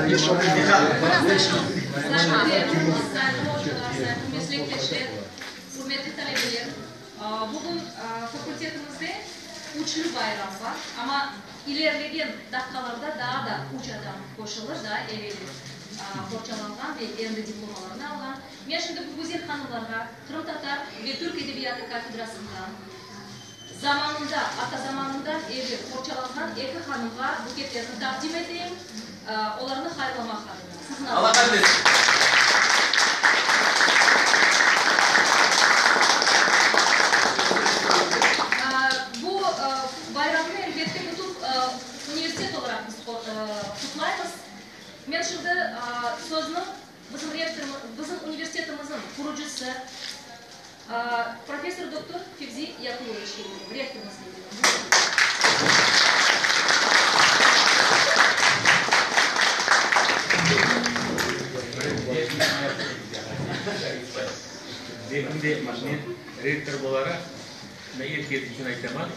Sayğılı ocalar, sayğılı meslekdeşler, ürmetli talebeler! Bugün fakültetimizde üçlü bayram bar, amma ilerlegen daqqalarda daa da üç adam qoşulır, daa evel qorçalanğan ve endi diplomalarını alğan. Men şimdi bu güzel hanımlarğa qırımtatar ve türk edebiyatı kafedrasından zamanında, atta zamanından evel qorçalanğan eki hanımğa buketlerni taqdim eteyim, olarnı hayırlamaq adına. Siziñ Allah adınızdan. qabil etsin. Bu bayramnı, elbette, bütün universitet olaraq biz qutlaymız. Men şimdi sözni bizim rektorımız, bizim universitetimizniñ qurucısı, professor doktor Fevzi Yaquboviçke berem, rektorımızğa berem. Buyurıñ. Men rektor olaraq, er kes içün aytaman,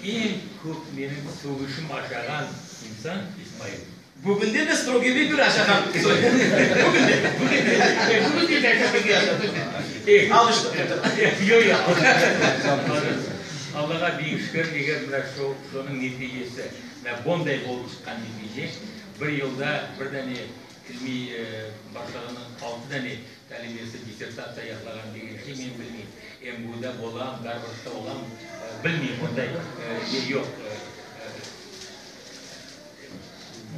eñ köp menim sögüşim aşağan insan İsmail. Bugünde de strogiy vibir aşağan soy. Bugün de. Bugün de aşağan. Alıştıq. Yoq, yoq. Allağa biñ şükür, eger mına şu sonıñ neticesi, mına bonday bolıp çıqqan netice, bir yılda bir dane ilmiy başlığınıñ altı dane talebesi dissertatsiya yaqlağan degen şey men bilmeyim. MGUda bolam, Garvardda olam, bilmeyim, onday ne yoq.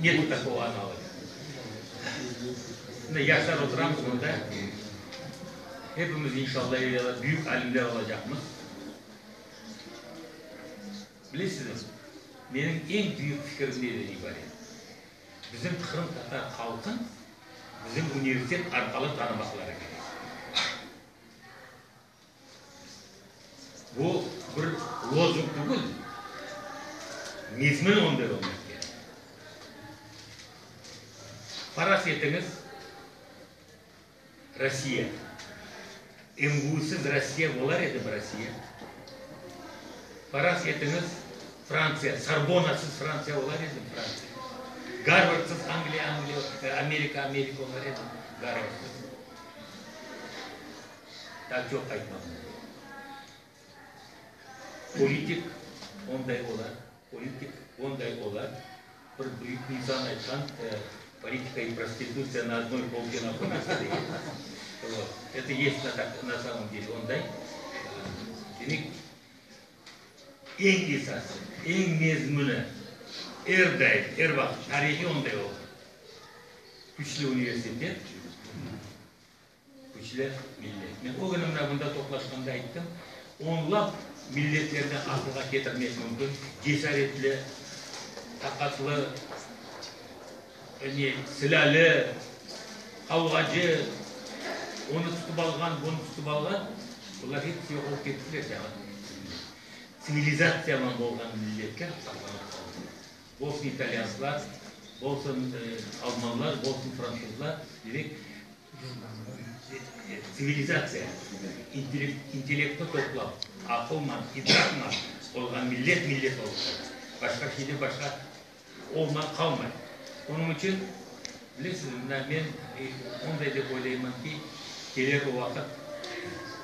Net takogo analoga. Mına yaşlar oturamız mında, hepimiz inşallah evelâ büyük alimler olacaqmız. Bilesizmi, menim eñ büyük fikirim neden ibaret? Bizim qırımtatar halqın bizim universitet arqalı tanımaqları kerek. Bu bir lozung tügül, mezmün onday olmaq kerek. Faraz etiñiz, Rossiya, MGUsız Rossiya olar edimi Rossiya? Faraz etiñiz, Frantsiya, Sorbonnasız Frantsiya olar edimi Frantsiya? Garvardsız Angliya, Angliya, Amerika, Amerika olar edimi Garvardsız? Daa çoq aytmam mümkün. Politik onday ola, politik onday ola. Bir büyük insan aytqan, politika i prostitutsiya na odnoy polke nahodятся degen. Vot. Eto yest na tak, na samom dele onday. Demek, eñ esası, eñ mezmüni er daim, er vaqıt tarihiy onday oldı. Küçlü universitet. Küçlü millet. Men o künü mına bunda toplaşqanda ayttım, onlap milletlerni aqılğa ketirmek mümkün, cesaretli, taqatlı, ne, silâlı, qavğacı, onı tutıp alğan, bunı tutıp alğan, bular hepsi yoq olıp kettiler cian tübünde. Tsivilizatsiyaman bolğan milletler saqlanıp qaldı. Bolsun italyanslar, bolsun almanlar, bolsun fransızlar, demek, Tsivilizatsiya, intellektni toplap, aqılman, idraqman olğan millet millet olıp qala. Başqa şeyde başqa olmay, qalmay. Onıñ içün, bilesizmi, mına men onday dep oylayman ki, keler o vaqıt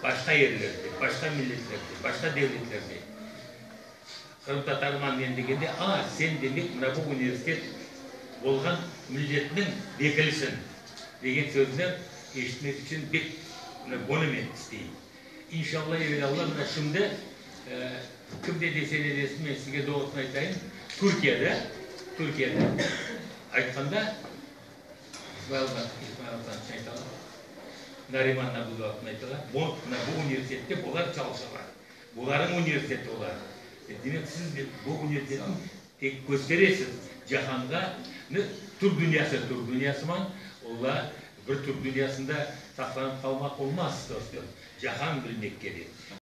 başqa yerlerde, başqa milletlerde, başqa devletlerde qırımtatarman men degende, a, sen demek mına bu universitet olğan milletniñ vekilisiñ. Degen sözni eşitmek içün pek bunı men isteyim. İnşalla, evelâlla, mına şimdi, kim ne dese ne desin, men sizge doğrusını aytayım, Türkiyede, Türkiyede aytqanda, İsmail İsmailovdan aytalar, Nariman Abdullahovdan aytalar, mına bu universitette bular çalışalar, bularnıñ universiteti olar. Demek, siz bu universitetniñ Tek kösteresiz cahanğa, türk dünyası türk dünyasıman, ola bir türk dünyasında saqlanıp qalmaq olmaz, dostum, cahan bilmek kerek.